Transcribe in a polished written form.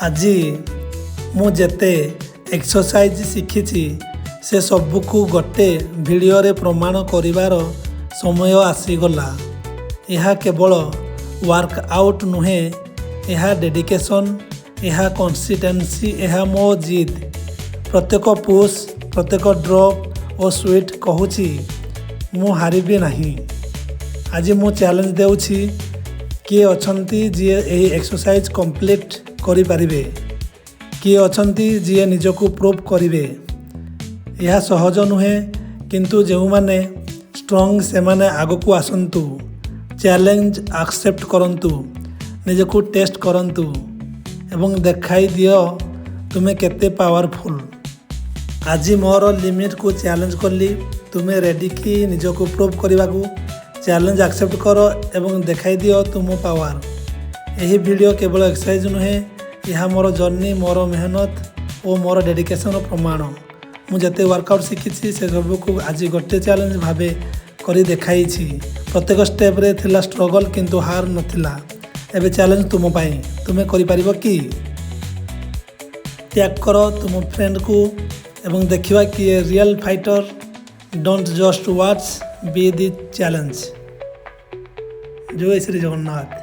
ଆଜି ମୁଁ ଯେତେ ଏକ୍ସରସାଇଜ୍ ଶିଖିଛି, ସେ ସବୁକୁ ଗୋଟେ ଭିଡ଼ିଓରେ ପ୍ରମାଣ କରିବାର ସମୟ ଆସିଗଲା। ଏହା କେବଳ ୱାର୍କଆଉଟ୍ ନୁହେଁ, ଏହା ଡେଡିକେସନ୍, ଏହା କନସିଷ୍ଟେନ୍ସି, ଏହା ମୋ ଜିଦ୍। ପ୍ରତ୍ୟେକ ପୁଶ୍, ପ୍ରତ୍ୟେକ ଡ୍ରପ୍ ଓ ସ୍ୱେଟ୍ କହୁଛି, ମୁଁ ହାରିବି ନାହିଁ। ଆଜି ମୁଁ ଚ୍ୟାଲେଞ୍ଜ ଦେଉଛି। କିଏ ଅଛନ୍ତି ଯିଏ ଏହି ଏକ୍ସରସାଇଜ୍ କମ୍ପ୍ଲିଟ୍ କରିପାରିବେ? କିଏ ଅଛନ୍ତି ଯିଏ ନିଜକୁ ପ୍ରୁଭ୍ କରିବେ? ଏହା ସହଜ ନୁହେଁ, କିନ୍ତୁ ଯେଉଁମାନେ ଷ୍ଟ୍ରଙ୍ଗ ସେମାନେ ଆଗକୁ ଆସନ୍ତୁ। ଚ୍ୟାଲେଞ୍ଜ ଆକ୍ସେପ୍ଟ କରନ୍ତୁ, ନିଜକୁ ଟେଷ୍ଟ କରନ୍ତୁ ଏବଂ ଦେଖାଇ ଦିଅ ତୁମେ କେତେ ପାୱାରଫୁଲ୍। ଆଜି ମୋର ଲିମିଟକୁ ଚ୍ୟାଲେଞ୍ଜ କଲି। ତୁମେ ରେଡ଼ି କି ନିଜକୁ ପ୍ରୁଭ୍ କରିବାକୁ? ଚ୍ୟାଲେଞ୍ଜ ଆକ୍ସେପ୍ଟ କର ଏବଂ ଦେଖାଇ ଦିଅ ତୁମ ପାୱାର। ଏହି ଭିଡ଼ିଓ କେବଳ ଏକ୍ସରସାଇଜ୍ ନୁହେଁ, ଏହା ମୋର ଜର୍ଣ୍ଣି, ମୋର ମେହନତ ଓ ମୋର ଡେଡିକେସନର ପ୍ରମାଣ। ମୁଁ ଯେତେ ୱାର୍କଆଉଟ୍ ଶିଖିଛି, ସେସବୁକୁ ଆଜି ଗୋଟେ ଚ୍ୟାଲେଞ୍ଜ ଭାବେ କରି ଦେଖାଇଛି। ପ୍ରତ୍ୟେକ ଷ୍ଟେପ୍ରେ ଥିଲା ଷ୍ଟ୍ରଗଲ୍, କିନ୍ତୁ ହାର ନଥିଲା। ଏବେ ଚ୍ୟାଲେଞ୍ଜ ତୁମ ପାଇଁ। ତୁମେ କରିପାରିବ କି? ଟ୍ୟାଗ୍ କର ତୁମ ଫ୍ରେଣ୍ଡକୁ ଏବଂ ଦେଖିବା କିଏ real fighter. Don't just watch, be the challenge. Jay Shri Jagannath.